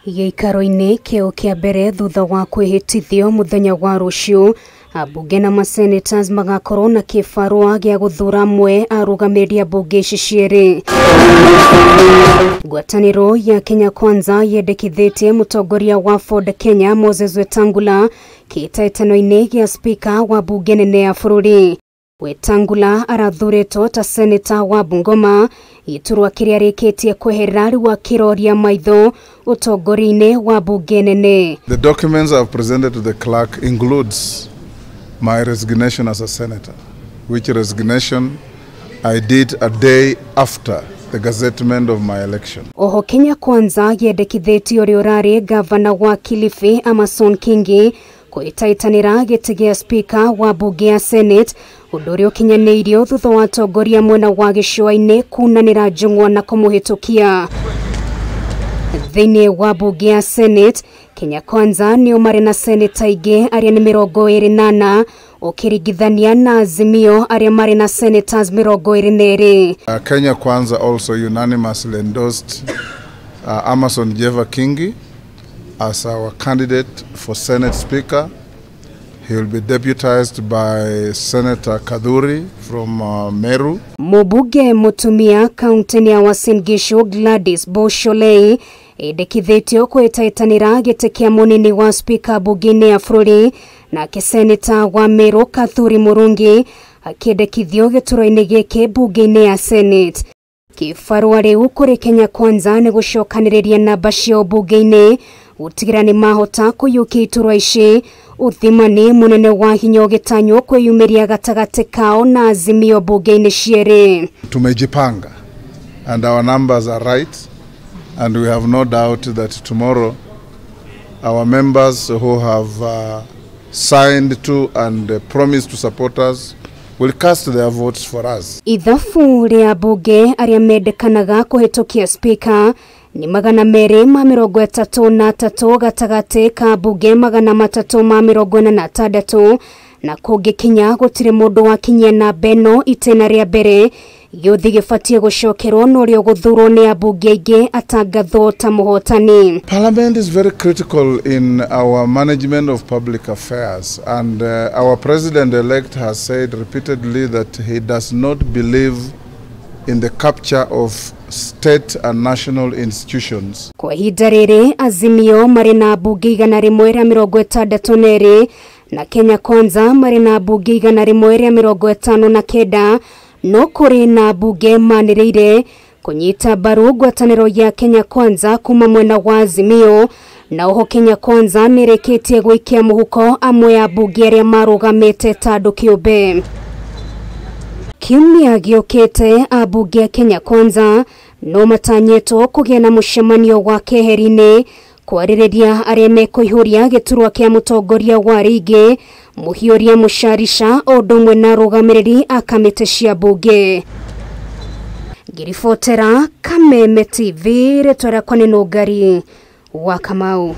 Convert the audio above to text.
Gĩikaro-inĩ kĩo kĩa mbere thutha wa kwĩhĩtithio mũthenya wa rũciũ, ambunge na masenators magakorwo na kĩbarũa gĩa gũthura amwe arũgamĩrĩri a mbunge ici cierĩ. Ngwatanĩro ya Kenya Kwanza yendekithĩtie mũtongoria wa Ford Kenya Moses Wetangula kĩhĩtahĩtano-inĩ gĩa spika wa mbunge nene ya bũrũri. Wetangula arathurĩtwo ta seneta wa Bungoma, gĩturwa kĩrĩa arĩkĩtie kweherera rĩu akĩroria maitho ũtongoria-inĩ wa mbunge nene. The documents I've presented to the clerk includes my resignation as a senator, which resignation I did a day after the gazettement of my election. Oho Kenya Kwanza yendekithĩtie ũrĩa ũrarĩ gavana wa Kilifi Amason Kingi kwĩhĩtahĩtanĩra gĩtĩ gĩa spika wa mbunge ya Senate, ũndũ ũrĩa ũkinyanĩirio thutha wa atongoria mwena wa gĩcũa-inĩ kunanĩra njũng'wa na kũmũhĩtũkia. Thĩinĩ wa mbunge ya Senate, Kenya Kwanza nĩo marĩ na seneta aingĩ arĩa nĩ 24 ũkĩringithania na Azimio arĩa marĩ na senators 22. Kenya Kwanza also unanimously endorsed Amason Jeva Kingi as our candidate for Senate Speaker. He will be deputized by Senator Kadhuri from Meru. Mũmbunge mũtumia kaunti-inĩ ya Uasin Gishu Gladys Bosholei endekithĩtio kwĩhĩtahĩtanĩra gĩtĩ kĩa mũnini wa spika mbunge-inĩ ya bũrũri, nake seneta wa Meru Kathuri Murungi akĩendekithio gĩturwa-inĩ gĩkĩ mbunge-inĩ ya Senate. Kĩbarũa rĩu kũrĩ Kenya Kwanza nĩ gũcokanĩrĩria namba ciao mbunge-inĩ gũtigĩrĩra nĩ mahota kũiyũkia iturwa ici. Ũthimani mũnene wa hinya ũgĩtanywo kwĩyumĩria gatagatĩ kao na Azimio mbunge-inĩ cierĩ. Tumejipanga and our numbers are right, and we have no doubt that tomorrow our members who have signed to and promised to support us will cast their votes for us. Ithabu rĩa mbunge arĩa mendekanaga kũhĩtũkia spika ni 233 gatagatĩ ka mbunge 346, na kũngĩkinya gũtirĩ mũndũ wakinyia namba ĩno itĩna rĩa mbere. Gĩũthi gĩbatiĩ gũcokerwo na ũrĩa ũgũthurwo nĩ ambunge aingĩ atangathwo ta mũhotani. Parliament is very critical in our management of public affairs, and our president-elect has said repeatedly that he does not believe in the capture of state and national institutions. Kwa ihinda rĩrĩ Azimio marĩ na mbunge 162 na Kenya Kwanza marĩ na mbunge 159, no kũrĩ na mbunge manĩrĩire kũnyita mbaru ngwatanĩro ya Kenya Kwanza kuma mwena wa Azimio, na oho Kenya Kwanza nĩrĩkĩtie gwĩkia mũhuko amwe a mbunge arĩa marũgamĩte ta andũ kĩũmbe. Kiumia gĩũkĩte ambunge a Kenya Kwanza no matanyĩtwo kũgĩa na mũcemanio wa keheri-inĩ kwarĩrĩria arĩa mekũihũria gĩturwa kĩa mũtongoria wa rĩngĩ Mũhiũria Mũcarisha o ũndũ ũmwe na arũgamĩrĩri a kamĩtĩ cia mbunge. Ngĩribotera Kameme TV, rĩtwa rĩakwa nĩ Nũngari wa Kamau.